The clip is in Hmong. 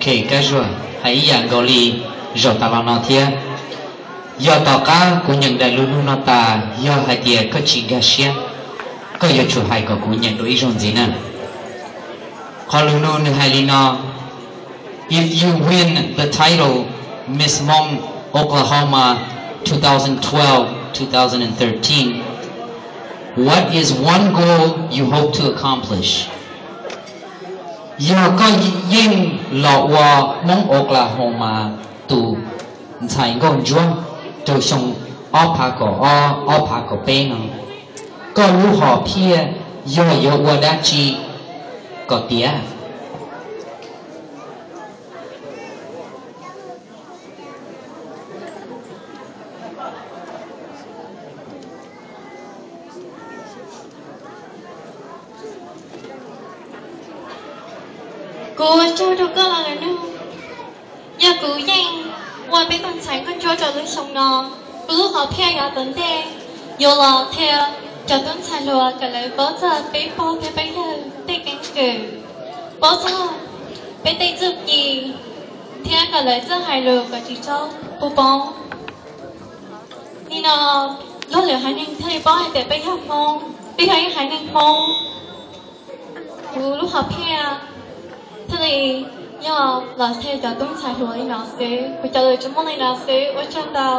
Kev kab zuag hais ib yam nkaus li zaum tas los no thiab. Yog tom qab kuv nyeem daim lus nug no tas, yog hais tias koj tsis nkag siab, koj yuav tsum hais kom kuv nyeem dua ib zaug ntxiv na. Qhov lus nug nws hais li no: If you win the title Miss Hmong Oklahoma two thousand twelve, two thousand thirteen, what is one goal you hope to accomplish? Yog koj yeej los ua Hmoob Oklahoma tus ntxhais nkauj ntsuab rau xyoo ob phav kaum ob, ob phav kaum peb no, koj lub hom phiaj yog yuav ua dab tsi kom tiav? Kuv ua tsaug rau koj los lawm nawb. Yog kuv yeej ua peb tug ntxhais nkauj ntsuab rau lub xyoo no, kuv lub hom phiaj yav tom ntej yuav los qhia cov tub ntxhais hluas kom lawv paub txog peb pog thiab peb yawg tej keeb kwm, paub txog peb tej txuj ci, thiab kom lawv txawj hais lus kom tsis txhob pub poob. Nim no luag lwm haiv neeg thiaj li paub hais tias peb yog Hmoob, peb yog ib haiv neeg Hmoob. Kuv lub hom phiaj thiaj li yog los qhia cov tub ntxhais hluas li no xwb. Kuv cov lus tsuas muaj li no xwb, ua tsaug ntau.